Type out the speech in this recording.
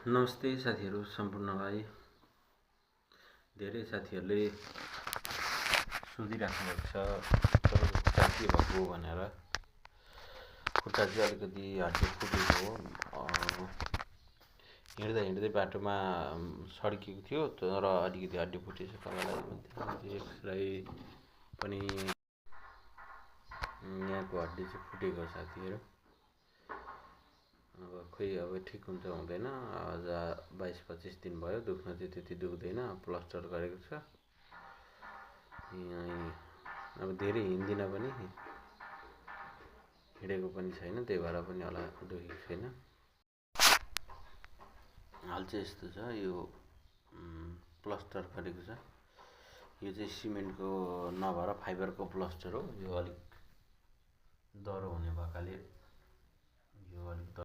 नमस्ते साथीहरू सम्पूर्णलाई। धेरै साथीहरूले सोधिराख्नु भएको छ तपाईँको खुट्टा के भएको भनेर। खुट्टा चाहिँ अलिकति हड्डी फुटेको हो। हिँड्दा हिँड्दै बाटोमा सड्किएको थियो तर अलिकति हड्डी फुटेछ। तपाईँलाई एक्सरे पनि यहाँको हड्डी चाहिँ फुटेको साथीहरू। अब खोइ अब ठिक हुन्छ हुँदैन। आज 22-25 दिन भयो, दुख्न चाहिँ त्यति दुख्दैन। प्लास्टर गरेको छ। अब धेरै हिँड्दिनँ पनि, हिँडेको पनि छैन, त्यही भएर पनि होला दुखेको छैन। हाल चाहिँ यस्तो छ, यो प्लास्टर गरेको छ। यो चाहिँ सिमेन्टको नभएर फाइबरको प्लास्टर हो। यो अलिक दह्रो हुने भएकाले यो अलिक